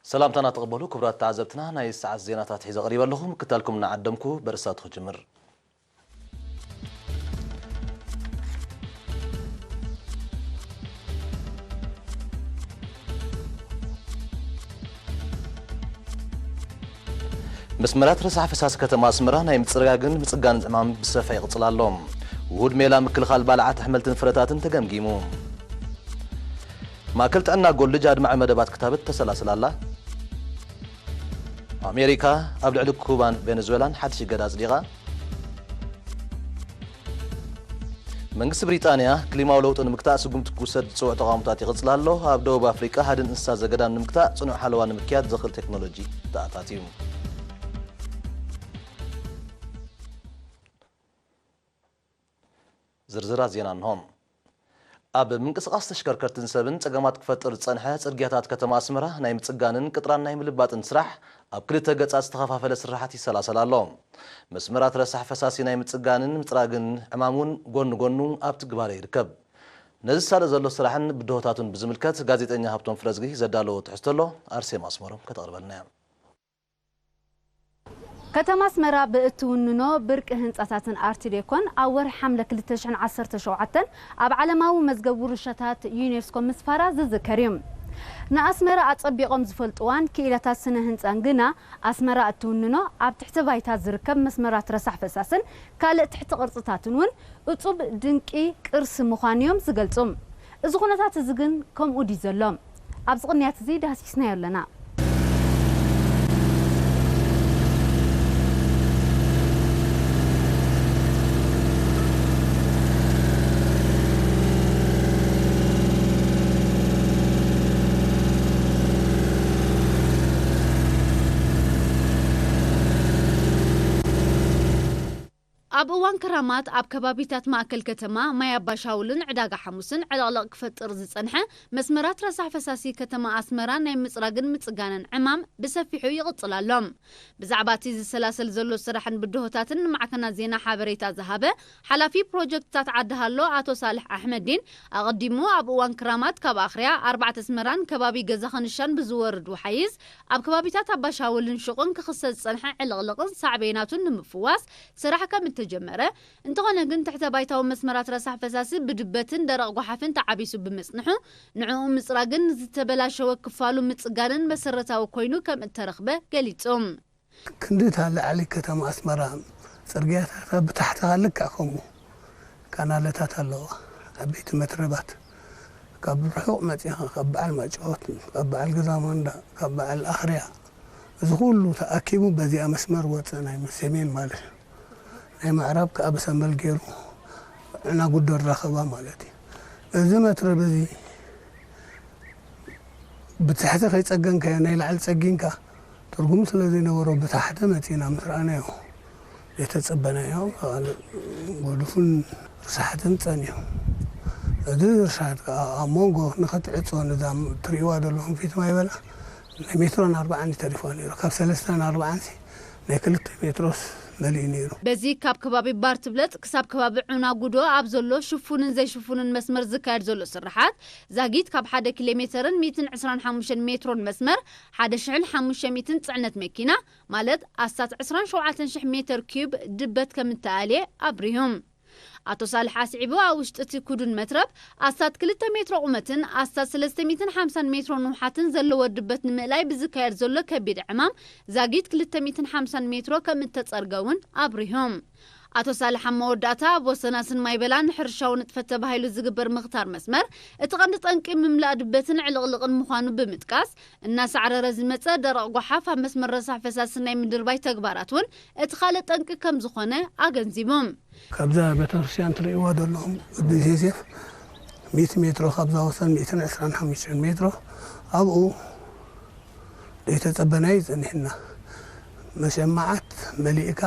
ሰላምታና ተቐበሉ ክቡራት ተዓዘብትና፣ ናይ ሰዓት ዜናታት ሒዘ ቀሪበ ኣለኹ። ምክታልኩም እናዓደምኩ በርእስታቱ ክጅምር። መስመራት ረሳሕ ፈሳሲ ከተማ ኣስመራ ናይ ምጽራግን ምጽጋንን ዕማም ብሰፊሕ ይቕጽል ኣሎ። ውሁድ ሜላ ምክልኻል ባልዓት ኣሕምልትን ፍረታትን ተገምጊሙ። ማእከል ጥዕና ጎልጅ ኣድማዒ መደባት ክታበት ተሰላስል ኣላ። ኣሜሪካ ኣብ ልዕሊ ኩባን ቬነዙዌላን ሓድሽ እገዳ ኣጽዲቓ። መንግስቲ ብሪጣንያ ክሊማዊ ለውጢ ንምግታእ ስጉምቲ ክውሰድ ዝጽውዕ ተቓውሞታት ይቕጽል ኣሎ። ኣብ ደቡብ ኣፍሪቃ ሃድን እንስሳ ዘገዳም ንምግታእ ጽኑዕ ሓለዋ ንምክያድ ዘኽእል ቴክኖሎጂ ተኣታትዩ። ዝርዝራት ዜና እንሆ። ኣብ ምንቅስቓስ ተሽከርከርትን ሰብን ጸገማት ክፈጥር ዝጸንሐ ጽርግያታት ከተማ ኣስመራ ናይ ምጽጋንን ቅጥራን ናይ ምልባጥን ስራሕ ኣብ ክልተ ገጻት ዝተኸፋፈለ ስራሓት ይሰላሰል ኣሎ። መስመራት ረሳሕ ፈሳሲ ናይ ምጽጋንን ምጽራግን ዕማም እውን ጎኒ ጎኑ ኣብ ትግባረ ይርከብ። ነዚ ዝሳለጥ ዘሎ ስራሕን ብድሆታቱን ብዝምልከት ጋዜጠኛ ሃብቶም ፍረዝጊ ዘዳለዎ ትሕዝቶ ኣሎ፣ ኣርሴማ ኣስመሮም ከተቕርበልና እያ። ከተማ ኣስመራ ብእትውንኖ ብርቂ ህንጻታትን ኣርት ዴኮን ኣብ ወርሒ ሓምለ ክልተ ሽሕን ዓሰርተ ሸውዓተን ኣብ ዓለማዊ መዝገብ ውርሻታት ዩኔስኮ ምስፋራ ዝዝከር እዩ። ንኣስመራ ኣጸቢቖም ዝፈልጥዋን ክኢላታት ስነ ህንጻን ግና ኣስመራ እትውንኖ ኣብ ትሕቲ ባይታ ዝርከብ መስመራት ረሳሕ ፈሳስን ካልእ ትሕቲ ቅርጽታትን እውን እጹብ ድንቂ ቅርሲ ምዃኑ እዮም ዝገልጹ። እዚ ኩነታት እዚ ግን ከምኡ ድዩ ዘሎ? ኣብዚ ቅንያት እዚ ዳህሲስናዮ ኣለና። ኣብ እዋን ክራማት ኣብ ከባቢታት ማእከል ከተማ ማይ ኣባሻውልን ዕዳጋ ሓሙስን ዕልቕልቕ ክፈጥር ዝጸንሐ መስመራት ረሳሕ ፈሳሲ ከተማ ኣስመራ ናይ ምጽራግን ምጽጋንን ዕማም ብሰፊሑ ይቕጽል ኣሎ። ብዛዕባ እቲ ዝሰላሰል ዘሎ ስራሕን ብድሆታትን ንማዕከናት ዜና ሓበሬታ ዝሃበ ሓላፊ ፕሮጀክትታት ዓዲ ሃሎ ኣቶ ሳልሕ ኣሕመዲን ኣቐዲሙ ኣብ እዋን ክራማት ካብ ኣኽርያ ኣርባዕተ ኣስመራን ከባቢ ገዛ ኸንሻን ብዝወርድ ወሓይዝ ኣብ ከባቢታት ኣባሻውልን ሹቕን ክኽሰት ዝጸንሐ ዕልቕልቕን ሳዕቤናቱን ንምፍዋስ ስራሕ ከም እተጀመረ፣ እንተኾነ ግን ትሕተ ባይታዊ መስመራት ረሳሕ ፈሳሲ ብድበትን ደረቕ ጓሓፍን ተዓቢሱ ብምጽንሑ፣ ንዕኡ ምጽራግን ዝተበላሸወ ክፋሉ ምጽጋንን መሰረታዊ ኮይኑ ከም እተረኽበ ገሊጹ። ክንድታ ልዕሊ ከተማ ኣስመራ ጽርግያታታ ብታሕትኻ ልክዕ ከምኡ ካናለታት ኣለዋ፣ ዓበይቲ መትረባት። ካብ ርሑቕ መጺኻ፣ ካብ በዓል ማጫወት፣ ካብ በዓል ገዛ ማንዳ፣ ካብ በዓል ኣኽርያ፣ እዚ ኩሉ ተኣኪቡ በዚኣ መስመር ወጽእ ናይ ሰሜን ማለት እዩ። ናይ ምዕራብ ከኣ ብሰንበል ገይሩ ዕናጉዶ ራኸባ ማለት እዩ። እዚ መትረብ እዚ ብትሕቲ ከይጸገንካዮ ናይ ላዕሊ ጸጊንካ ትርጉም ስለ ዘይነበሮ ብታሕቲ መጺና ምስ ረኣናዮ ዘይተጸበናዮ ካልእ ጎዱፍን ርሳሓትን ጸኒሑ። እዚ ርሳሓት ከኣ ኣብ መንጎ ንኽትዕጾ ነዛ ትርእይዋ ዘለኹም ፊት ማይ በላ ናይ ሜትሮን ኣርባዓን እዩ ተሪፍዋ ነይሩ። ካብ ሰለስተን ኣርባዓንሲ ናይ ክልተ ሜትሮስ መሊኡ ነይሩ። በዚ ካብ ከባቢ ባርትብለጽ ክሳብ ከባቢ ዑና ጉዶ ኣብ ዘሎ ሽፉንን ዘይሽፉንን መስመር ዝካየድ ዘሎ ስርሓት ዛጊት ካብ ሓደ ኪሎ ሜተርን ሚእትን ዕስራን ሓሙሽተን ሜትሮን መስመር ሓደ ሽሕን ሓሙሽተ ሚእትን ጽዕነት መኪና ማለት ኣስታት ዕስራን ሸውዓተን ሽሕ ሜተር ኪዩብ ድበት ከም እተኣልየ ኣብሪሁ። ኣቶ ሳልሕ ኣስዒቡ ኣብ ውሽጢ እቲ ክዱን መትረብ ኣስታት ክልተ ሜትሮ ቁመትን ኣስታት ሰለስተ ሚእትን ሓምሳን ሜትሮ ንውሓትን ዘለዎ ድበት ንምእላይ ብዝካየድ ዘሎ ከቢድ ዕማም ዛጊት ክልተ ሚእትን ሓምሳን ሜትሮ ከም እተጸርገ እውን ኣብሪሆም። ኣቶ ሳልሕ ኣብ መወዳእታ ኣብ ወሰን ኣስን ማይበላን ሕርሻዊ ንጥፈት ተባሂሉ ዝግበር ምኽታር መስመር እቲ ቀንዲ ጠንቂ ምምላእ ድበትን ዕልቕልቕን ምዃኑ ብምጥቃስ እናሳዕረረ ዝመጸ ደረቕ ጓሓፍ ኣብ መስመር ረሳሕ ፈሳሲ ናይ ምድርባይ ተግባራት እውን እቲ ካልእ ጠንቂ ከም ዝኾነ ኣገንዚቦም። ካብዛ ቤተክርስትያን ትርእይዋ ዘለኹም ቅዱስ ዮሴፍ ሚእቲ ሜትሮ ካብዛ ወሰን ሚእትን ዕስራን ሓሙሽተን ሜትሮ ኣብኡ ዘይተጸበናዮ ጸኒሕና መሸማዓት መሊእካ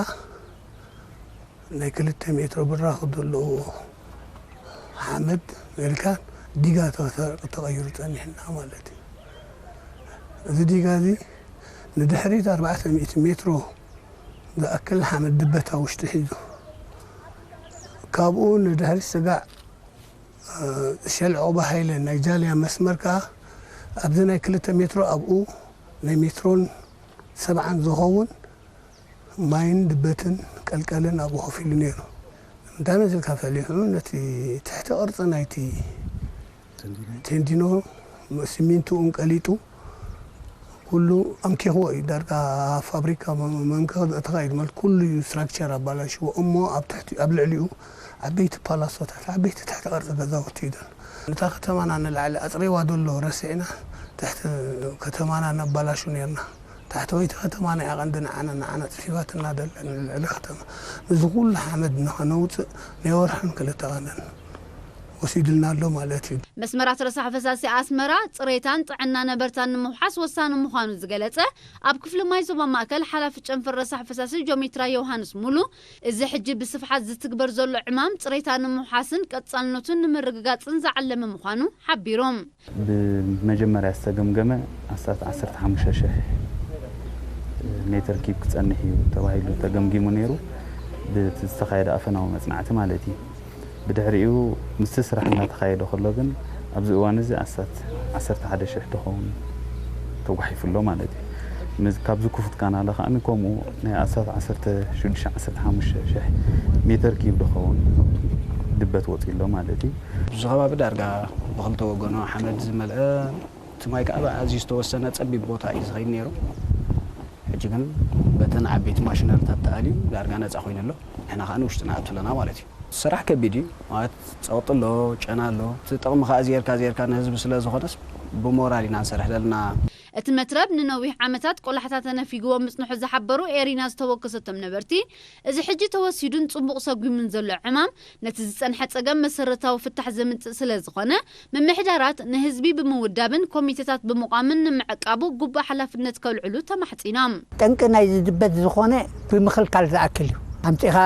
ናይ ክልተ ሜትሮ ብራኽ ዘለዎ ሓመድ ጌርካ ዲጋ ተቐይሩ ጸኒሕና ማለት እዩ። እዚ ዲጋ እዚ ንድሕሪት ኣርባዕተ ሚእቲ ሜትሮ ዝኣክል ሓመድ ድበታ ውሽጢ ሒዙ ካብኡ ንድሕሪት ስጋዕ ሸል ዑቕባ ሃይለ ናይ ጃልያ መስመር ከኣ ኣብዚ ናይ ክልተ ሜትሮ ኣብኡ ናይ ሜትሮን ሰብዓን ዝኸውን ማይን ድበትን ቀልቀልን ኣብኡ ኮፍ ኢሉ ነይሩ። እንታይ መሲልካ ፈሊሑ? ነቲ ትሕቲ ቅርጺ ናይቲ ቴንዲኖ ሲሚንቶኡን ቀሊጡ ኩሉ ኣምኪኽዎ እዩ። ዳርጋ ፋብሪካ መ-፣ መንከ ተኻይዱ ማለት ኩሉ እዩ ስትራክቸር ኣባላሽዎ። እሞ ኣብ ትሕቲ፣ ኣብ ልዕሊኡ ዓበይቲ ፓላሶታት፣ ዓበይቲ ትሕቲ ቅርጺ ገዛውቲ እዩ ዘሎ። ነታ ከተማና ንላዕሊ ኣጽሪዋ ዘሎ ረሲዕና ትሕቲ ከተማና ነባላሹ ነርና። ታሕተወይቲ ከተማና እያ ቀንዲ ንዓና፣ ንዓና ጽፊፋትና ደላ ንልዕሊ ከተማ። ነዚ ኩሉ ሓመድ ንኸነውጽእ ናይ ወርሕን ክልተ ቀንን ወሲድልና ኣሎ ማለት እዩ። መስመራት ረሳሕ ፈሳሲ ኣስመራ ጽሬታን ጥዕና ነበርታን ንምውሓስ ወሳኒ ምዃኑ ዝገለጸ ኣብ ክፍሊ ማይ ዞባ ማእከል ሓላፊ ጨንፈር ረሳሕ ፈሳሲ ጆሜትራ ዮሃንስ ሙሉ፣ እዚ ሕጂ ብስፍሓት ዝትግበር ዘሎ ዕማም ጽሬታ ንምውሓስን ቀጻልነቱን ንምርግጋጽን ዝዓለመ ምዃኑ ሓቢሮም። ብመጀመርያ ዝተገምገመ ኣስታት ዓሰርተ ሓሙሽተ ሽሕ ሜትር ኪብ ክጸንሕ እዩ ተባሂሉ ተገምጊሙ ነይሩ፣ ብቲ ዝተኻየደ ኣፈናዊ መጽናዕቲ ማለት እዩ። ብድሕሪኡ ምስቲ ስራሕ እናተኻየደ ከሎ ግን ኣብዚ እዋን እዚ ኣስታት ዓሰርተ ሓደ ሽሕ ዝኸውን ተጓሒፉ ኣሎ ማለት እዩ። ምስ-፣ ካብዚ ክፉት ካናለ ከኣ ከምኡ ናይ ኣስታት ዓሰርተ ሽዱሽተ ዓሰርተ ሓሙሽተ ሽሕ ሜትር ኪብ ዝኸውን ድበት ወፂኡ ኣሎ ማለት እዩ። እዚ ከባቢ ዳርጋ ብኽልተ ወገኑ ሓመድ ዝመልአ፣ እቲ ማይ ከዓ ብኣዝዩ ዝተወሰነ ጸቢብ ቦታ እዩ ዝኸይድ ነይሩ። ሕጂ ግን በተን ዓበይቲ ማሽነሪታት ተኣልዩ ዳርጋ ነጻ ኮይኑ ኣሎ። ንሕና ከዓ ንውሽጢ ንኣቱ ኣለና ማለት እዩ። ስራሕ ከቢድ እዩ ማለት ጸቕጢ ኣሎ፣ ጨና ኣሎ። እቲ ጥቕሚ ከዓ ዜርካ ዜርካ ንህዝቢ ስለ ዝኾነስ ብሞራል ኢና ንሰርሕ ዘለና። እቲ መትረብ ንነዊሕ ዓመታት ቆላሕታ ተነፊግዎ ምጽንሑ ዝሓበሩ ኤሪና ዝተወከሰቶም ነበርቲ፣ እዚ ሕጂ ተወሲዱን ጽቡቕ ሰጒሙን ዘሎ ዕማም ነቲ ዝጸንሐ ጸገም መሰረታዊ ፍታሕ ዘምጽእ ስለ ዝኾነ፣ ምምሕዳራት ንህዝቢ ብምውዳብን ኮሚተታት ብምቋምን ንምዕቃቡ ግቡእ ሓላፍነት ከልዕሉ ተማሕጺኖም። ጠንቂ ናይዚ ድበት ዝኾነ ብምኽልካል ዝኣክል እዩ። ኣምጺኻ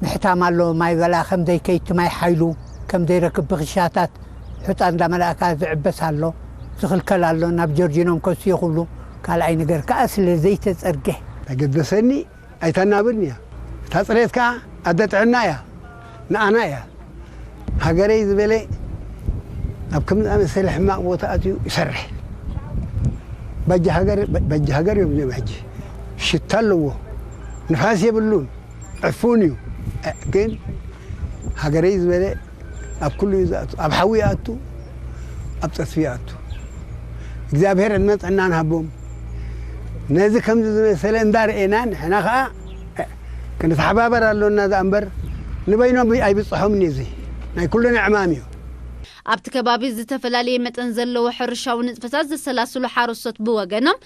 ምሕታም ኣሎ፣ ማይ በላ ከም ዘይከይድ እቲ ማይ ሓይሉ ከም ዘይረክብ ብኽሻታት ሑጻ እንዳመላእካ ዝዕበስ ኣሎ፣ ዝኽልከል ኣሎ፣ ናብ ጀርጂኖም ከስዮ ክብሉ። ካልኣይ ነገር ከኣ ስለ ዘይተጸርገ። ተገደሰኒ ኣይተናብን እያ። እታ ጽሬት ከኣ ኣደ ጥዕና እያ፣ ንኣና እያ። ሃገረይ ዝበለ ኣብ ከምዚ ኣመሰለ ሕማቕ ቦታ ኣትዩ ይሰርሕ። በጃ ሃገር፣ በጃ ሃገር እዮም እዚኦም ሕጂ። ሽታ ኣለዎ፣ ንፋስ የብሉን፣ ዕፉን እዩ። እ፣ ግን ሃገረይ ዝበለ ኣብ ኩሉ እዩ ዝኣቱ፣ ኣብ ሓዊ ይኣቱ፣ ኣብ ጸድፊ ይኣቱ። እግዚኣብሔር ዕድመ ጥዕናን ሃቦም። ነዚ ከምዚ ዝመሰለ እንዳርኤና ንሕና ኸዓ ክንተሓባበር ኣሎና። እዛ እምበር ንበይኖም ኣይብጽሖምን እዩ። እዚ ናይ ኩሉና ዕማም እዩ። ኣብቲ ከባቢ ዝተፈላለየ መጠን ዘለዎ ሕርሻዊ ንጥፈታት ዘሰላስሉ ሓረስቶት ብወገኖም፣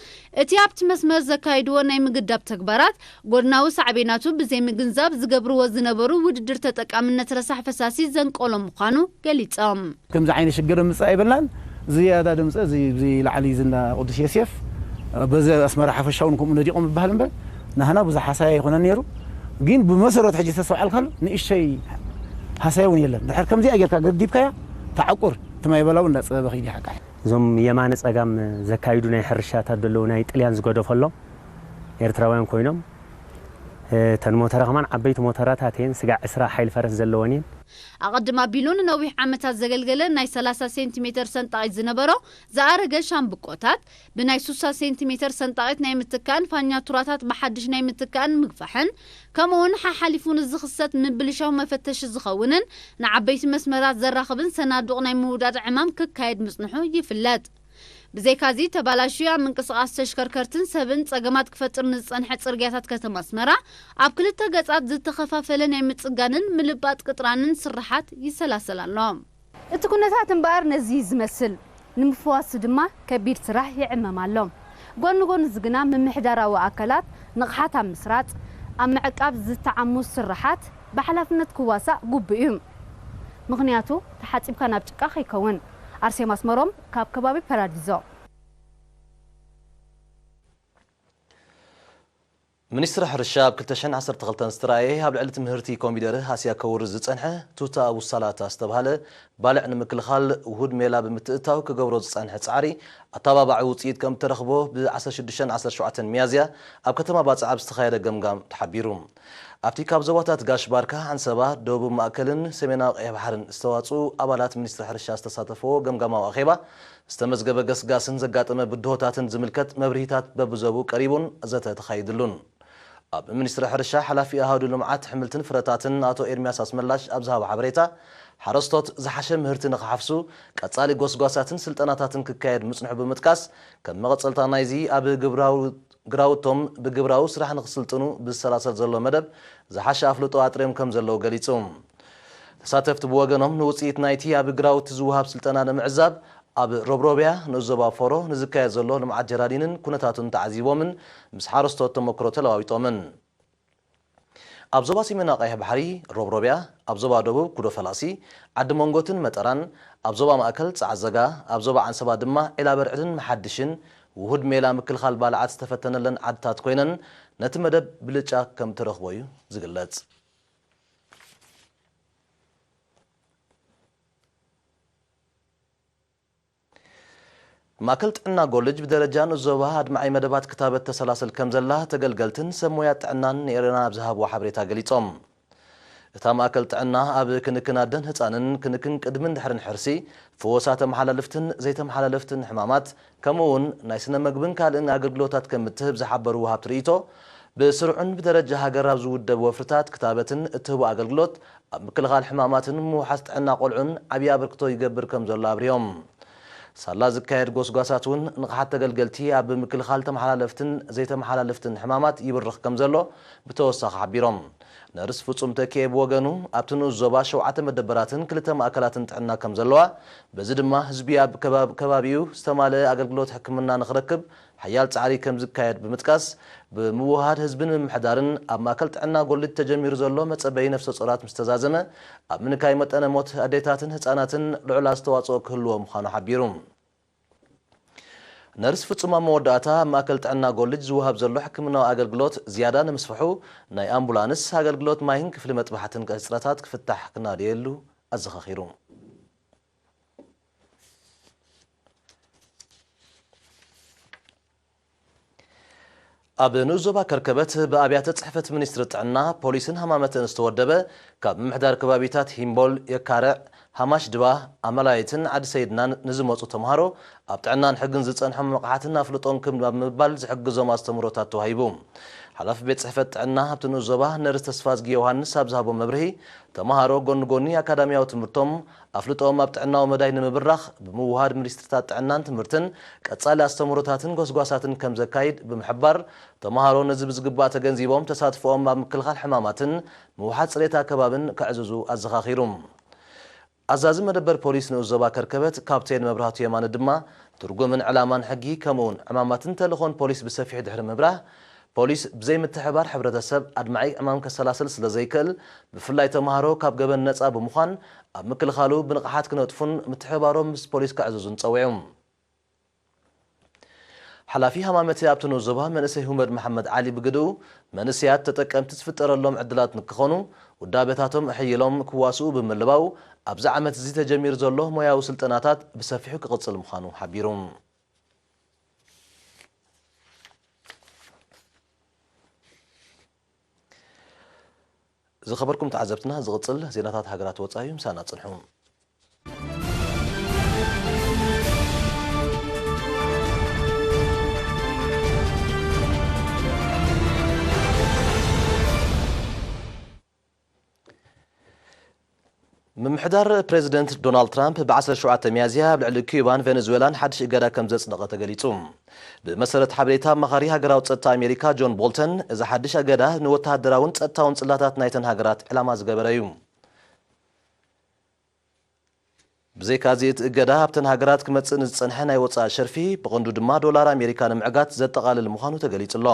እቲ ኣብቲ መስመር ዘካይድዎ ናይ ምግዳብ ተግባራት ጎድናዊ ሳዕቤናቱ ብዘይምግንዛብ ዝገብርዎ ዝነበሩ ውድድር ተጠቃምነት ረሳሕ ፈሳሲ ዘንቀሎ ምዃኑ ገሊጾም። ከምዚ ዓይነት ሽግር ምጻእ ኣይበልናን። ዝያዳ ድምፀ እዚ ብዚ ላዕሊ እዚ እንዳ ቅዱስ ዮሴፍ በዚ ኣስመራ ሓፈሻ እውን ከምኡ ነዲቖም ዝበሃል እምበር ናህና ብዙሕ ሃሳያ ኣይኮነን ነይሩ። ግን ብመሰረቱ ሕጂ ተስተውዓልካሉ ንእሽተይ ሃሳያ እውን የለን። ድሕር ከምዚኣ ጌርካ ገዲብካያ ተዓቁር እቲ ማይ በላው እንዳፀበበ ከይዲ ሓቃ እዞም የማነ ጸጋም ዘካይዱ ናይ ሕርሻታት ዘለዉ ናይ ጥልያን ዝገደፈሎም ኤርትራውያን ኮይኖም እተን ሞተራ ከማን ዓበይቲ ሞተራታት እየን ስጋዕ ዕስራ ሓይል ፈረስ ዘለወን እየን። ኣቐድም ኣቢሉ ንነዊሕ ዓመታት ዘገልገለ ናይ ሰላሳ ሴንቲሜተር ሰንጣቒት ዝነበሮ ዝኣረገ ሻምብቆታት ብናይ ሱሳ ሴንቲሜተር ሰንጣቒት ናይ ምትካእን ፋኛቱራታት ብሓድሽ ናይ ምትካእን ምግፋሕን ከምኡውን ሓሓሊፉ ንዝኽሰት ምብልሻው መፈተሺ ዝኸውንን ንዓበይቲ መስመራት ዘራኽብን ሰናዱቕ ናይ ምውዳድ ዕማም ክካየድ ምጽንሑ ይፍለጥ። ብዘይካዚ ተባላሽዩ ኣብ ምንቅስቓስ ተሽከርከርትን ሰብን ጸገማት ክፈጥር ንዝጸንሐ ጽርግያታት ከተማ ኣስመራ ኣብ ክልተ ገጻት ዝተኸፋፈለ ናይ ምጽጋንን ምልባጥ ቅጥራንን ስርሓት ይሰላሰል ኣሎ። እቲ ኩነታት እምበኣር ነዚ እዩ ዝመስል። ንምፍዋሱ ድማ ከቢድ ስራሕ ይዕመም ኣሎ። ጎኒ ጎኒ እዚ ግና ምምሕዳራዊ ኣካላት ንቕሓት ኣብ ምስራጽ፣ ኣብ ምዕቃብ ዝተዓሙ ስርሓት ብሓላፍነት ክዋሳእ ግቡእ እዩ። ምኽንያቱ ተሓጺብካ ናብ ጭቃ ከይከውን። ኣርሴማ ኣስመሮም ካብ ከባቢ ፓራዲዞ። ሚኒስትሪ ሕርሻ ኣብ ክልተ ሽሕን ዓሰርተ ክልተን ዝተራእየ ኣብ ልዕሊ እቲ ምህርቲ ኮሚደረ ሃስያ ከውርድ ዝጸንሐ ቱታ ቡሳላታ ዝተባህለ ባልዕ ንምክልኻል ውሁድ ሜላ ብምትእትታው ክገብሮ ዝጸንሐ ጻዕሪ ኣተባባዒ ውጽኢት ከም እተረኽቦ ብ ዓሰርተ ሽዱሽተን ዓሰርተ ሸውዓተን ሚያዝያ ኣብ ከተማ ባጽዕ ኣብ ዝተኻየደ ገምጋም ተሓቢሩ። ኣብቲ ካብ ዞባታት ጋሽ ባርካ፣ ዓንሰባ፣ ደቡብ ማእከልን ሰሜናዊ ቀይሕ ባሕርን ዝተዋጽኡ ኣባላት ሚኒስትሪ ሕርሻ ዝተሳተፈዎ ገምጋማዊ ኣኼባ፣ ዝተመዝገበ ገስጋስን ዘጋጠመ ብድሆታትን ዝምልከት መብርሂታት በብዞብኡ ቀሪቡን ዘተ ተኻይድሉን። ኣብ ሚኒስትሪ ሕርሻ ሓላፊ ኣሃዱ ልምዓት ኣሕምልትን ፍረታትን ኣቶ ኤርሚያስ ኣስመላሽ ኣብ ዝሃቦ ሓበሬታ፣ ሓረስቶት ዝሓሸ ምህርቲ ንኽሓፍሱ ቀጻሊ ጎስጓሳትን ስልጠናታትን ክካየድ ምጽንሑ ብምጥቃስ፣ ከም መቐጸልታ ናይዚ ኣብ ግብራዊ ግራውቶም ብግብራዊ ስራሕ ንኽስልጥኑ ብዝሰላሰል ዘሎ መደብ ዝሓሸ ኣፍልጦ ኣጥርዮም ከም ዘለዉ ገሊጹ። ተሳተፍቲ ብወገኖም ንውጽኢት ናይቲ ኣብ ግራውቲ ዝወሃብ ስልጠና ንምዕዛብ ኣብ ሮብሮብያ ንኡስ ዞባ ፎሮ ንዝካየድ ዘሎ ልምዓት ጀራዲንን ኩነታቱን ተዓዚቦምን ምስ ሓረስቶት ተመክሮ ተለዋዊጦምን። ኣብ ዞባ ሰሜናዊ ቀይሕ ባሕሪ ሮብሮብያ፣ ኣብ ዞባ ደቡብ ኩዶ ፈላሲ፣ ዓዲ መንጎትን መጠራን፣ ኣብ ዞባ ማእከል ጸዓዘጋ፣ ኣብ ዞባ ዓንሰባ ድማ ዒላ በርዕድን መሓድሽን ውሁድ ሜላ ምክልኻል ባልዓት ዝተፈተነለን ዓድታት ኮይነን ነቲ መደብ ብልጫ ከም ትረኽቦ እዩ ዝግለጽ። ማእከል ጥዕና ጎልጅ ብደረጃ ንኡስ ዞባ ኣድማዒ መደባት ክታበት ተሰላስል ከም ዘላ ተገልገልትን ሰብ ሞያ ጥዕናን ንኤረና ኣብ ዝሃብዎ ሓበሬታ ገሊጾም። እታ ማእከል ጥዕና ኣብ ክንክን ኣደን ህጻንን፣ ክንክን ቅድምን ድሕርን ሕርሲ፣ ፍወሳ ተመሓላልፍትን ዘይተመሓላለፍትን ሕማማት፣ ከምኡ እውን ናይ ስነ መግብን ካልእን ኣገልግሎታት ከም እትህብ ዝሓበሩ ወሃብቲ ርእይቶ፣ ብስሩዕን ብደረጃ ሃገር ኣብ ዝውደብ ወፍርታት ክታበትን እትህቦ ኣገልግሎት ኣብ ምክልኻል ሕማማትን ምውሓስ ጥዕና ቆልዑን ዓብዪ ኣበርክቶ ይገብር ከም ዘሎ ኣብሪሆም። ሳላ ዝካየድ ጎስጓሳት እውን ንቕሓት ተገልገልቲ ኣብ ምክልኻል ተመሓላለፍትን ዘይተመሓላለፍትን ሕማማት ይብርኽ ከም ዘሎ ብተወሳኺ ሓቢሮም። ነርስ ፍጹም ተኪኤ ብወገኑ፣ ኣብቲ ንኡስ ዞባ ሸውዓተ መደበራትን ክልተ ማእከላትን ጥዕና ከም ዘለዋ፣ በዚ ድማ ህዝቢ ኣብ ከባብ-፣ ከባቢኡ ዝተማልአ ኣገልግሎት ሕክምና ንኽረክብ ሓያል ጻዕሪ ከም ዝካየድ ብምጥቃስ፣ ብምውህሃድ ህዝቢ ንምምሕዳርን ኣብ ማእከል ጥዕና ጎልጅ ተጀሚሩ ዘሎ መጸበዪ ነፍሰ ጾራት ምስ ተዛዘመ፣ ኣብ ምንካይ መጠነ ሞት ኣዴታትን ህጻናትን ልዑል ኣስተዋጽኦ ክህልዎ ምዃኑ ሓቢሩ። ነርስ ፍጹም ኣብ መወዳእታ፣ ኣብ ማእከል ጥዕና ጎልጅ ዝወሃብ ዘሎ ሕክምናዊ ኣገልግሎት ዝያዳ ንምስፍሑ፣ ናይ ኣምቡላንስ ኣገልግሎት ማይን ክፍሊ መጥባሕትን ሕጽረታት ክፍታሕ ክናደየሉ ኣዘኻኺሩ። ኣብ ንኡስ ዞባ ከርከበት ብኣብያተ ጽሕፈት ሚኒስትሪ ጥዕና፣ ፖሊስን ሃማመተን ዝተወደበ፣ ካብ ምምሕዳር ከባቢታት ሂምቦል፣ የካርዕ፣ ሃማሽ ድባ፣ ኣመላይትን ዓዲ ሰይድናን ንዝመጹ ተምሃሮ፣ ኣብ ጥዕናን ሕግን ዝጸንሖም ንቕሓትን ኣፍልጦን ክብ ኣብ ምባል ዝሕግዞም ኣስተምህሮታት ተዋሂቡ። ሓላፊ ቤት ጽሕፈት ጥዕና ኣብቲ ንኡስ ዞባ ነርስ ተስፋዝጊ ዮሃንስ ኣብ ዝሃቦ መብርሂ፣ ተምሃሮ ጎኒ ጎኒ ኣካዳሚያዊ ትምህርቶም፣ ኣፍልጦኦም ኣብ ጥዕናዊ መዳይ ንምብራኽ ብምውሃድ ሚኒስትሪታት ጥዕናን ትምህርትን ቀጻሊ ኣስተምህሮታትን ጎስጓሳትን ከም ዘካይድ ብምሕባር፣ ተምሃሮ ነዚ ብዝግባእ ተገንዚቦም ተሳትፎኦም ኣብ ምክልኻል ሕማማትን ምውሓስ ጽሬት ኣከባብን ከዕዝዙ ኣዘኻኺሩ። ኣዛዚ መደበር ፖሊስ ንኡስ ዞባ ከርከበት ካፕቴን መብራህቱ የማነ ድማ፣ ትርጉምን ዕላማን ሕጊ ከምኡውን ዕማማትን ተልእኾን ፖሊስ ብሰፊሑ ድሕሪ ምብራህ፣ ፖሊስ ብዘይ ምትሕብባር ሕብረተሰብ ኣድማዒ ዕማም ከሰላስል ስለ ዘይክእል፣ ብፍላይ ተምሃሮ ካብ ገበን ነጻ ብምዃን ኣብ ምክልኻሉ ብንቕሓት ክነጥፉን ምትሕብባሮም ምስ ፖሊስ ከዕዝዙን ጸዊዑ። ሓላፊ ሃማመተ ኣብቲ ንኡስ ዞባ መንእሰይ ሁመድ መሓመድ ዓሊ ብግድኡ፣ መንእሰያት ተጠቀምቲ ዝፍጠረሎም ዕድላት ንክኾኑ፣ ውዳበታቶም ኣሕይሎም ክዋስኡ ብምልባው፣ ኣብዚ ዓመት እዚ ተጀሚሩ ዘሎ ሞያዊ ስልጠናታት ብሰፊሑ ክቕጽል ምዃኑ ሓቢሩ። ዝኸበርኩም ተዓዘብትና፣ ዝቕጽል ዜናታት ሃገራት ወጻኢ እዩ። ምሳና ጽንሑ። ምምሕዳር ፕሬዚደንት ዶናልድ ትራምፕ ብ ዓሰርተ ሸውዓተ ሚያዝያ ኣብ ልዕሊ ኪዩባን ቬኔዙዌላን ሓድሽ እገዳ ከም ዘጽደቐ ተገሊጹ። ብመሰረት ሓበሬታ ኣማኻሪ ሃገራዊ ጸጥታ ኣሜሪካ ጆን ቦልተን፣ እዚ ሓድሽ እገዳ ንወተሃደራውን ጸጥታውን ጽላታት ናይተን ሃገራት ዕላማ ዝገበረ እዩ። ብዘይካዚ፣ እቲ እገዳ ኣብተን ሃገራት ክመጽእ ንዝጸንሐ ናይ ወጻኢ ሸርፊ፣ ብቐንዱ ድማ ዶላር ኣሜሪካ ንምዕጋት ዘጠቓልል ምዃኑ ተገሊጹ ኣሎ።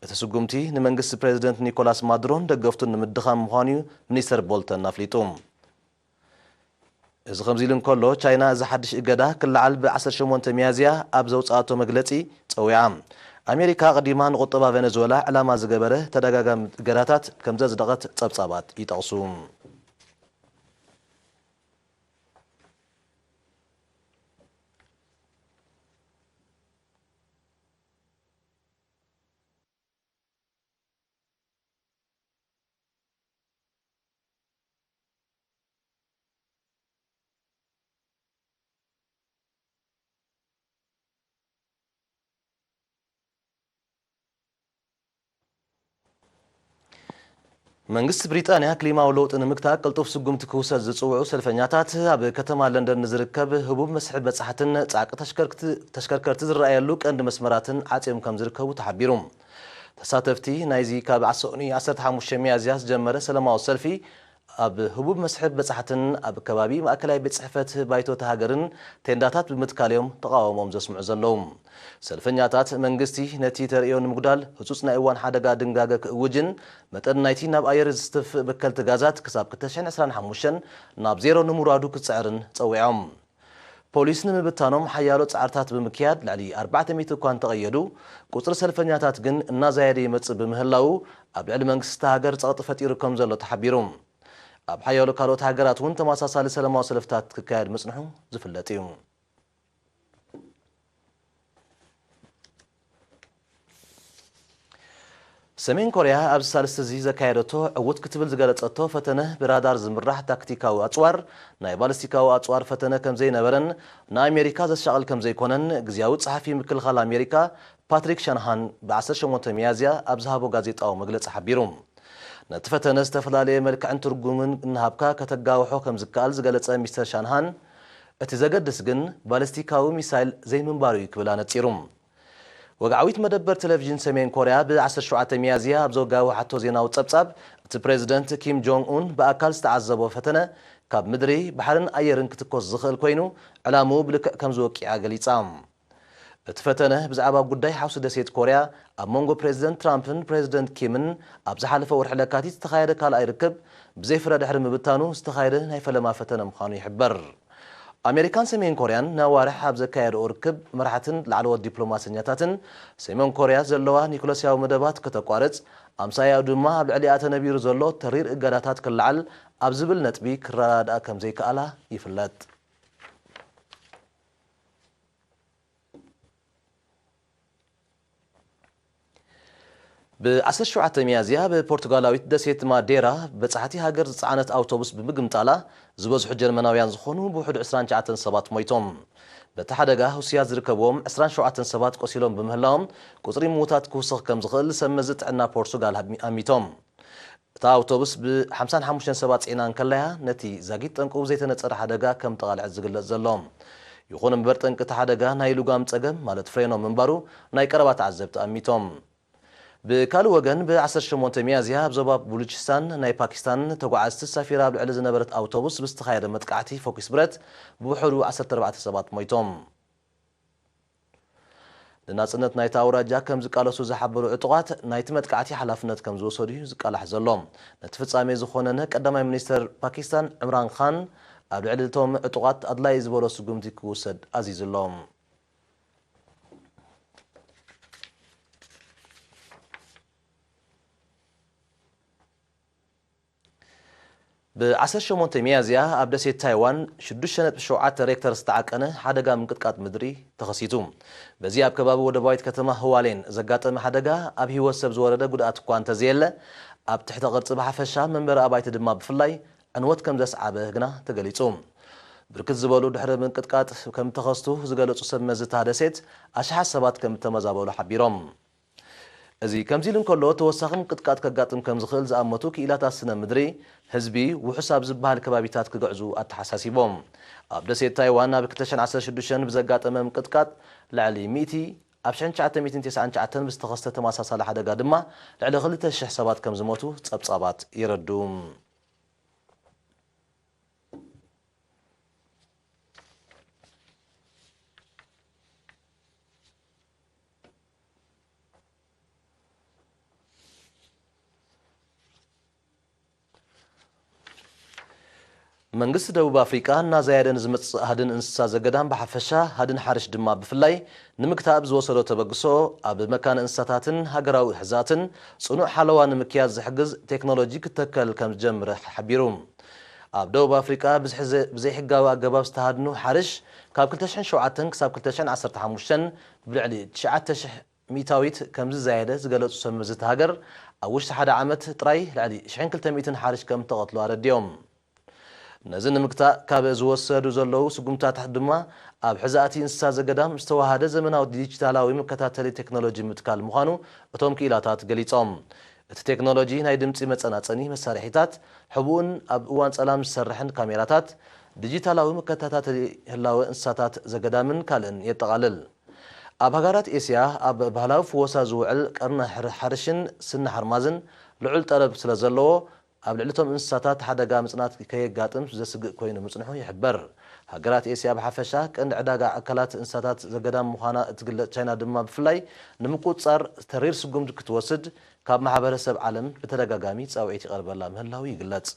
እቲ ስጉምቲ ንመንግስቲ ፕሬዚደንት ኒኮላስ ማዱሮን ደገፍቱን ንምድኻም ምዃኑ እዩ ሚኒስተር ቦልተን ኣፍሊጡ። እዚ ከምዚ ኢሉ እንከሎ፣ ቻይና እዚ ሓድሽ እገዳ ክለዓል ብ ዓሰርተ ሸሞንተ ሚያዝያ ኣብ ዘውጽኣቶ መግለጺ ጸዊዓ። ኣሜሪካ ኣቐዲማ ንቁጠባ ቬኔዙዌላ ዕላማ ዝገበረ ተደጋጋሚ እገዳታት ከም ዘጽደቐት ጸብጻባት ይጠቕሱ። መንግስቲ ብሪጣንያ ክሊማዊ ለውጢ ንምግታእ ቅልጡፍ ስጉምቲ ክውሰድ ዝጽውዑ ሰልፈኛታት ኣብ ከተማ ለንደን ንዝርከብ ህቡብ መስሕብ በጻሕትን ጻዕቂ ተሽከርክቲ-፣ ተሽከርከርቲ ዝረኣየሉ ቀንዲ መስመራትን ዓጽዮም ከም ዝርከቡ ተሓቢሩ። ተሳተፍቲ ናይዚ ካብ ኣሰኡኒ ዓሰርተ ሓሙሽተ ሚያዝያ ዝጀመረ ሰላማዊ ሰልፊ ኣብ ህቡብ መስሕብ በጻሕትን ኣብ ከባቢ ማእከላይ ቤት ጽሕፈት ባይቶ እታ ሃገርን ቴንዳታት ብምትካል እዮም ተቓውሞኦም ዘስምዑ ዘለዉ። ሰልፈኛታት መንግስቲ ነቲ ተርእዮ ንምጉዳል ህጹጽ ናይ እዋን ሓደጋ ድንጋገ ክእውጅን መጠን ናይቲ ናብ ኣየር ዝትፍእ በከልቲ ጋዛት ክሳብ ክልተ ሽሕን ዕስራን ሓሙሽተን ናብ ዜሮ ንምውራዱ ክጽዕርን ጸዊዖም። ፖሊስ ንምብታኖም ሓያሎ ጻዕርታት ብምክያድ ልዕሊ ኣርባዕተ ሚእቲ እኳ እንተቐየዱ፣ ቁጽሪ ሰልፈኛታት ግን እናዛየደ ይመጽእ ብምህላዉ ኣብ ልዕሊ መንግስቲ እታ ሃገር ጸቕጢ ፈጢሩ ከም ዘሎ ተሓቢሩ። ኣብ ሓያሎ ካልኦት ሃገራት እውን ተመሳሳሊ ሰላማዊ ሰልፍታት ክካየድ ምጽንሑ ዝፍለጥ እዩ። ሰሜን ኮርያ ኣብዚ ሳልስቲ እዚ ዘካየደቶ ዕዉት ክትብል ዝገለጸቶ ፈተነ ብራዳር ዝምራሕ ታክቲካዊ ኣጽዋር ናይ ባሊስቲካዊ ኣጽዋር ፈተነ ከም ዘይነበረን ንኣሜሪካ ዘሻቕል ከም ዘይኮነን ግዝያዊ ጸሓፊ ምክልኻል ኣሜሪካ ፓትሪክ ሻንሃን ብ ዓሰርተ ሸሞንተ ሚያዝያ ኣብ ዝሃቦ ጋዜጣዊ መግለጺ ሓቢሩ። ነቲ ፈተነ ዝተፈላለየ መልክዕን ትርጉምን እናሃብካ ከተጋውሖ ከም ዝከኣል ዝገለጸ ሚስተር ሻንሃን፣ እቲ ዘገድስ ግን ባሊስቲካዊ ሚሳይል ዘይምንባሩ እዩ ክብል ኣነጺሩ። ወግዓዊት መደበር ቴሌቪዥን ሰሜን ኮርያ ብ ዓሰርተ ሸውዓተ ሚያዝያ ኣብ ዘጋወሓቶ ዜናዊ ጸብጻብ፣ እቲ ፕሬዝደንት ኪም ጆንግ ኡን ብኣካል ዝተዓዘቦ ፈተነ ካብ ምድሪ፣ ባሕርን ኣየርን ክትኮስ ዝኽእል ኮይኑ፣ ዕላምኡ ብልክዕ ከም ዝወቂዓ ገሊጻ። እቲ ፈተነ ብዛዕባ ጉዳይ ሓውሲ ደሴት ኮርያ ኣብ መንጎ ፕሬዝደንት ትራምፕን ፕሬዝደንት ኪምን ኣብ ዝሓለፈ ወርሒ ለካቲት ዝተኻየደ ካልኣይ ርክብ ብዘይ ፍረ ድሕሪ ምብታኑ ዝተኻየደ ናይ ፈለማ ፈተነ ምዃኑ ይሕበር። ኣሜሪካን ሰሜን ኮርያን ነዋርሕ ኣብ ዘካየድኦ ርክብ መራሕትን ላዕለዎት ዲፕሎማሰኛታትን ሰሜን ኮርያ ዘለዋ ኒኩለስያዊ መደባት ከተቋርጽ፣ ኣምሳያኡ ድማ ኣብ ልዕሊኣ ተነቢሩ ዘሎ ተሪር እገዳታት ክለዓል ኣብ ዝብል ነጥቢ ክረዳድኣ ከም ዘይከኣላ ይፍለጥ። ብ ዓሰርተ ሸውዓተ ሚያዝያ ብፖርቱጋላዊት ደሴት ማዴራ በጻሕቲ ሃገር ዝጸዓነት ኣውቶቡስ ብምግምጣላ ዝበዝሑ ጀርመናውያን ዝኾኑ ብውሕዱ ዕስራን ትሽዓተን ሰባት ሞይቶም። በቲ ሓደጋ ህውስያ ዝርከብዎም ዕስራን ሸውዓተን ሰባት ቆሲሎም ብምህላዎም ቁጽሪ ምዉታት ክውስኽ ከም ዝኽእል ሰብ መዚ ጥዕና ፖርቱጋል ኣሚ-፣ ኣሚቶም። እታ ኣውቶቡስ ብ ሓምሳን ሓሙሽተን ሰባት ጽዒና እንከለያ ነቲ ዛጊት ጠንቁ ብዘይተነጸረ ሓደጋ ከም ተቓልዐት ዝግለጽ ዘሎ። ይኹን እምበር ጠንቂ እቲ ሓደጋ ናይ ልጓም ጸገም ማለት ፍሬኖ ምንባሩ ናይ ቀረባ ተዓዘብቲ ኣሚቶም። ብካልእ ወገን፣ ብ ዓሰርተ ሸሞንተ ሚያዝያ ኣብ ዞባ ቡሉቺስታን ናይ ፓኪስታን ተጓዓዝቲ ተሳፊራ ኣብ ልዕሊ ዝነበረት ኣውቶቡስ ብዝተኻየደ መጥቃዕቲ ፎኪስ ብረት ብውሕዱ ዓሰርተ ኣርባዕተ ሰባት ሞይቶም። ንናጽነት ናይቲ ኣውራጃ ከም ዝቃለሱ ዝሓበሩ ዕጡቓት ናይቲ መጥቃዕቲ ሓላፍነት ከም ዝወሰዱ እዩ ዝቃላሕ ዘሎ። ነቲ ፍጻሜ ዝኾነነ ቀዳማይ ሚኒስተር ፓኪስታን ዕምራን ኻን ኣብ ልዕሊ እቶም ዕጡቓት ኣድላዪ ዝበሎ ስጉምቲ ክውሰድ ኣዚዙ ኣሎ። ብ ዓሰርተ ሸሞንተ ሚያዝያ ኣብ ደሴት ታይዋን ሽዱሽተ ነጥቢ ሸውዓተ ሬክተር ዝተዓቀነ ሓደጋ ምንቅጥቃጥ ምድሪ ተኸሲቱ። በዚ ኣብ ከባቢ ወደባዊት ከተማ ህዋሌን ዘጋጠመ ሓደጋ ኣብ ህይወት ሰብ ዝወረደ ጉድኣት እኳ እንተዘየለ፣ ኣብ ትሕተ ቅርጺ ብሓፈሻ መንበሪ ኣባይቲ ድማ ብፍላይ ዕንወት ከም ዘስዓበ ግና ተገሊጹ። ብርክት ዝበሉ ድሕሪ ምንቅጥቃጥ ከም ተኸስቱ ዝገለጹ ሰብ መዚ እታ ደሴት ኣሽሓት ሰባት ከም እተመዛበሉ ሓቢሮም። እዚ ከምዚ ኢሉ እንከሎ፣ ተወሳኺ ምንቅጥቃጥ ከጋጥም ከም ዝኽእል ዝኣመቱ ክኢላታት ስነ ምድሪ፣ ህዝቢ ውሑስ ኣብ ዝበሃል ከባቢታት ክግዕዙ ኣተሓሳሲቦም። ኣብ ደሴት ታይዋን ኣብ ክልተ ሽሕን ዓሰርተ ሽዱሽተን ብዘጋጠመ ምንቅጥቃጥ ልዕሊ ሚእቲ፣ ኣብ ሽሕን ትሽዓተ ሚእትን ተስዓን ትሽዓተን ብዝተኸስተ ተመሳሳሊ ሓደጋ ድማ ልዕሊ ክልተ ሽሕ ሰባት ከም ዝሞቱ ጸብጻባት የረድኡ። መንግስቲ ደቡብ ኣፍሪቃ እናዛየደ ንዝመጽእ ሃድን እንስሳ ዘገዳም ብሓፈሻ፣ ሃድን ሓርሽ ድማ ብፍላይ ንምግታእ ብዝወሰዶ ተበግሶ፣ ኣብ መካነ እንስሳታትን ሃገራዊ ሕዛትን ጽኑዕ ሓለዋ ንምክያድ ዝሕግዝ ቴክኖሎጂ ክተከል ከም ዝጀምር ሓቢሩ። ኣብ ደቡብ ኣፍሪቃ ብዝሒ ዘ-፣ ብዘይሕጋዊ ኣገባብ ዝተሃድኑ ሓርሽ ካብ ክልተ ሽሕን ሸውዓተን ክሳብ ክልተ ሽሕን ዓሰርተ ሓሙሽተን ብልዕሊ ትሽዓተ ሽሕ ሚእታዊት ከም ዝዛየደ ዝገለጹ ሰብ መዚ እታ ሃገር፣ ኣብ ውሽጢ ሓደ ዓመት ጥራይ ልዕሊ ሽሕን ክልተ ሚእትን ሓርሽ ከም እተቐትሉ ኣረዲኦም። ነዚ ንምግታእ ካብ ዝወሰዱ ዘለዉ ስጉምታት ድማ ኣብ ሕዛእቲ እንስሳ ዘገዳም ዝተዋሃደ ዘመናዊ ዲጂታላዊ መከታተሊ ቴክኖሎጂ ምትካል ምዃኑ እቶም ክኢላታት ገሊጾም። እቲ ቴክኖሎጂ ናይ ድምጺ መጸናጸኒ መሳርሒታት፣ ሕቡእን ኣብ እዋን ጸላም ዝሰርሕን ካሜራታት፣ ዲጂታላዊ መከታታተሊ ህላወ እንስሳታት ዘገዳምን ካልእን የጠቓልል። ኣብ ሃገራት ኤስያ ኣብ ባህላዊ ፍወሳ ዝውዕል ቀርኒ ሕር-፣ ሓርሽን ስኒ ሓርማዝን ልዑል ጠለብ ስለ ዘለዎ፣ ኣብ ልዕሊ እቶም እንስሳታት ሓደጋ ምጽናት ከየጋጥም ዘስግእ ኮይኑ ምጽንሑ ይሕበር። ሃገራት ኤስያ ብሓፈሻ ቀንዲ ዕዳጋ ኣካላት እንስሳታት ዘገዳም ምዃና እትግለጽ ቻይና ድማ ብፍላይ ንምቁጽጻር ተሪር ስጉምቲ ክትወስድ ካብ ማሕበረሰብ ዓለም ብተደጋጋሚ ጻውዒት ይቐርበላ ምህላው ይግለጽ።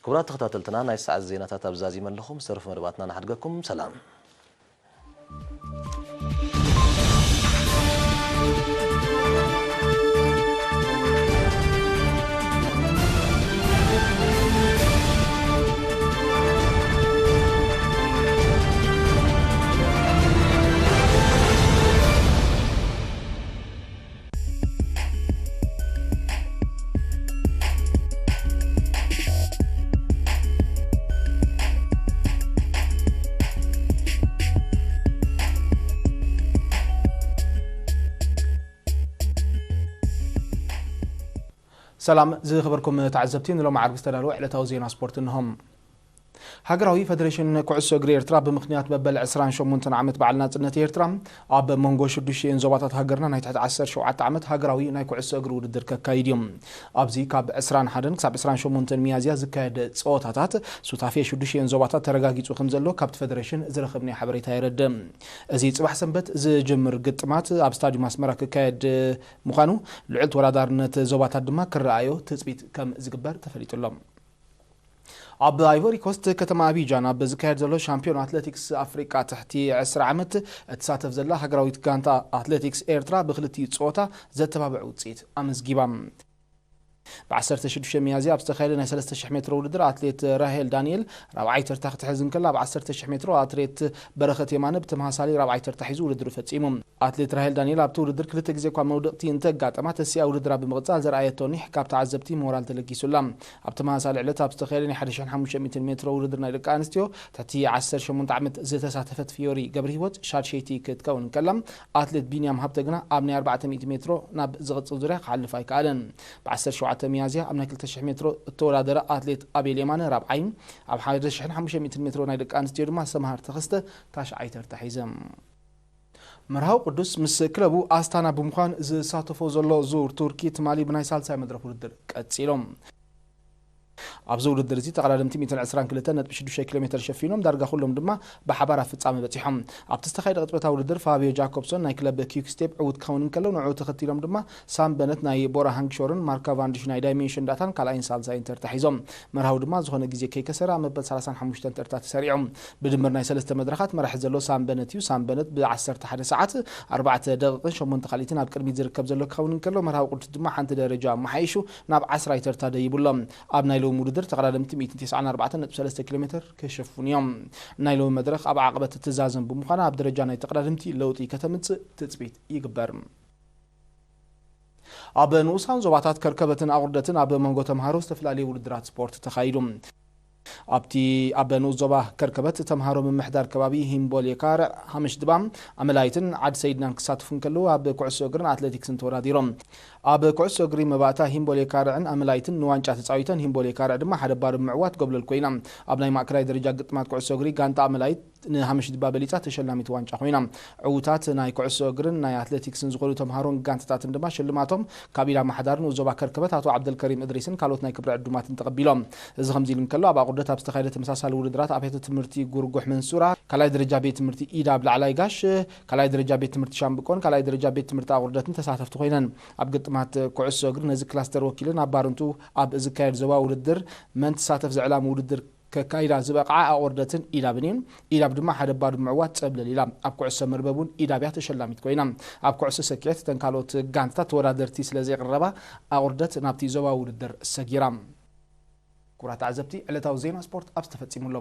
ክቡራት ተኸታተልትና፣ ናይ ሰዓት ዜናታት ኣብዚ ዛዚመ ኣለኹ። ምስ ተረፉ መደባትና ንሓድገኩም። ሰላም። ሰላም ዝኸበርኩም ተዓዘብቲ፣ ንሎሚ ዓርቢ ዝተዳለወ ዕለታዊ ዜና ስፖርት እንሆ። ሃገራዊ ፈደሬሽን ኩዕሶ እግሪ ኤርትራ ብምኽንያት መበል ዕስራን ሸሞንተን ዓመት በዓል ናጽነት ኤርትራ ኣብ መንጎ ሽዱሽተን ዞባታት ሃገርና ናይ ትሕቲ ዓሰርተ ሸውዓተ ዓመት ሃገራዊ ናይ ኩዕሶ እግሪ ውድድር ከካይድ እዩ። ኣብዚ ካብ ዕስራን ሓደን ክሳብ ዕስራን ሸሞንተን ሚያዝያ ዝካየድ ጸወታታት ሱታፌ ሽዱሽተን ዞባታት ተረጋጊጹ ከም ዘሎ ካብቲ ፈደሬሽን ዝረኸብናዮ ሓበሬታ የረድእ። እዚ ጽባሕ ሰንበት ዝጅምር ግጥማት ኣብ ስታዲየም ኣስመራ ክካየድ ምዃኑ፣ ልዑል ተወዳዳርነት ዞባታት ድማ ክረኣዮ ትጽቢት ከም ዝግበር ተፈሊጡ ኣሎ። ኣብ ኣይቮሪ ኮስት ከተማ ኣቢጃን ኣብ ዝካየድ ዘሎ ሻምፒዮን ኣትሌቲክስ ኣፍሪቃ ትሕቲ ዕስራ ዓመት እትሳተፍ ዘላ ሃገራዊት ጋንታ ኣትሌቲክስ ኤርትራ ብክልቲኡ ጸወታ ዘተባብዕ ውጽኢት ኣመዝጊባ። ብ ዓሰርተ ሽዱሽተ ሚያዝያ ኣብ ዝተኻየደ ናይ ሰለስተ ሽሕ ሜትሮ ውድድር ኣትሌት ራሄል ዳንኤል ራብዓይ ተርታ ክትሕዝ እንከላ፣ ኣብ ዓሰርተ ሽሕ ሜትሮ ኣትሌት በረኸት የማነ ብተመሳሳሊ ራብዓይ ተርታ ሒዙ ውድድሩ ፈጺሙ። ኣትሌት ራሄል ዳንኤል ኣብቲ ውድድር ክልተ ግዜ እኳ መውደቕቲ እንተጋጠማ፣ ተሲኣ ውድድራ ብምቕጻል ዘርኣየቶ ኒሕ ካብ ተዓዘብቲ ሞራል ተለጊሱላ። ኣብ ተመሳሳሊ ዕለት ኣብ ዝተኻየደ ናይ ሓደ ሽሕን ሓሙሽተ ሚእትን ሜትሮ ውድድር ናይ ደቂ ኣንስትዮ ትሕቲ ዓሰርተ ሸሞንተ ዓመት ዝተሳተፈት ፊዮሪ ገብረሂወት ሻድሸይቲ ክትከውን እንከላ፣ ኣትሌት ቢንያም ሃብተ ግና ኣብ ናይ ኣርባዕተ ሚእቲ ሜትሮ ናብ ዝቕጽል ዙርያ ክሓልፍ ኣይከኣለን። ብ ዓሰርተ ሸውዓተ ሚያዝያ ኣብ ናይ ክልተ ሽሕ ሜትሮ እተወዳደረ ኣትሌት ኣቤል የማነ ራብዓይ፣ ኣብ ሓደ ሽሕን ሓሙሽተ ሚእትን ሜትሮ ናይ ደቂ ኣንስትዮ ድማ ሰምሃር ተኸስተ ታሽዓይ ተርታ ሒዘ። መርሃዊ ቅዱስ ምስ ክለቡ ኣስታና ብምዃን ዝሳተፎ ዘሎ ዙር ቱርኪ ትማሊ ብናይ ሳልሳይ መድረኽ ውድድር ቀጺሎም። ኣብዚ ውድድር እዚ ተቐዳደምቲ ሚእትን ዕስራን ክልተን ነጥቢ ሽዱሽተ ኪሎ ሜትር ሸፊኖም፣ ዳርጋ ኩሎም ድማ ብሓባር ኣብ ፍጻመ በጺሖም። ኣብቲ ዝተኻየደ ቅጽበታዊ ውድድር ፋቢዮ ጃኮብሶን ናይ ክለብ ኪክ ስቴፕ ዕዉት ክኸውን እንከሎ፣ ንዕኡ ተኸቲሎም ድማ ሳም በነት ናይ ቦራ ሃንግሾርን ማርካ ቫንዲሽ ናይ ዳይሜንሽን ዳታን ካልኣይን ሳልሳይን ተርታ ሒዞም። መርሃዊ ድማ ዝኾነ ግዜ ከይከሰረ ኣብ መበል ሰላሳን ሓሙሽተን ተርታ ተሰሪዑ። ብድምር ናይ ሰለስተ መድረኻት መራሒ ዘሎ ሳም በነት እዩ። ሳም በነት ብ ዓሰርተ ሓደ ሰዓት ኣርባዕተ ደቂቕን ሸሞንተ ካልኢትን ኣብ ቅድሚት ዝርከብ ዘሎ ክኸውን እንከሎ፣ መርሃዊ ቅዱስ ድማ ሓንቲ ደረጃ ኣመሓይሹ ናብ ዓስራይ ተርታ ደይቡ ኣሎ። ኣብ ናይ ሎሚ ውድድር ተቐዳደምቲ ሚእትን ተስዓን ኣርባዕተን ነጥቢ ሰለስተ ኪሎ ሜትር ክሽፍኑ እዮም። ናይ ሎሚ መድረኽ ኣብ ዓቐበት እትዛዘም ብምዃና ኣብ ደረጃ ናይ ተቐዳደምቲ ለውጢ ከተምጽእ ትጽቢት ይግበር። ኣብ ንኡሳን ዞባታት ከርከበትን ኣቑርደትን ኣብ መንጎ ተምሃሮ ዝተፈላለዩ ውድድራት ስፖርት ተኻይዱ። ኣብቲ ኣብ ንኡስ ዞባ ከርከበት ተምሃሮ ምምሕዳር ከባቢ ሂምቦሌ ካርዕ፣ ሃምሽድባ፣ ኣመላይትን ዓዲ ሰይድናን ክሳተፉ እንከለዉ፣ ኣብ ኩዕሶ እግርን ኣትሌቲክስን ተወዳዲሮም። ኣብ ኩዕሶ እግሪ መባእታ ሂምቦሌ ካርዕን ኣመላይትን ንዋንጫ ተጻዊተን፣ ሂምቦሌ ካርዕ ድማ ሓደ ባዶ ብምዕዋት ጎብለል ኮይና። ኣብ ናይ ማእከላይ ደረጃ ግጥማት ኩዕሶ እግሪ ጋንታ ኣመላይት ንሃምሽድባ በሊጻ ተሸላሚት ዋንጫ ኮይና። ዕዉታት ናይ ኩዕሶ እግርን ናይ ኣትሌቲክስን ዝኾኑ ተምሃሮን ጋንታታትን ድማ ሽልማቶም ካብ ኢድ ኣመሓዳሪ ንኡስ ዞባ ከርከበት ኣቶ ዓብደልከሪም እድሪስን ካልኦት ናይ ክብሪ ዕዱማትን ተቐቢሎም። እዚ ከምዚ ኢሉ እንከሎ፣ ኣብ ኣቑርደት ኣብ ዝተኻየደ ተመሳሳሊ ውድድራት ኣብያተ ትምህርቲ ጉርጉሕ መንሱራ፣ ካልኣይ ደረጃ ቤት ትምህርቲ ኢዳብ ላዕላይ ጋሽ፣ ካልኣይ ደረጃ ቤት ትምህርቲ ሻምብቆን ካልኣይ ደረጃ ቤት ትምህርቲ ኣቑርደትን ተሳተፍቲ ኮይነን። ኣብ ግጥማት ኩዕሶ እግሪ ነዚ ክላስተር ወኪለን ኣብ ባርንቱ ኣብ ዝካየድ ዞባ ውድድር መን ትሳተፍ ዝዕላም ውድድር ከካይዳ ዝበቕዓ ኣቑርደትን ኢዳብን እየን። ኢዳብ ድማ ሓደ ባዶ ብምዕዋት ጸብለል ኢላ። ኣብ ኩዕሶ መርበብ እውን ኢዳብ እያ ተሸላሚት ኮይና። ኣብ ኩዕሶ ሰኪዔት እተን ካልኦት ጋንታታት ተወዳደርቲ ስለ ዘይቕረባ ኣቑርደት ናብቲ ዞባዊ ውድድር ሰጊራ። ክቡራት ተዓዘብቲ፣ ዕለታዊ ዜና ስፖርት ኣብዚ ተፈጺሙ ኣሎ።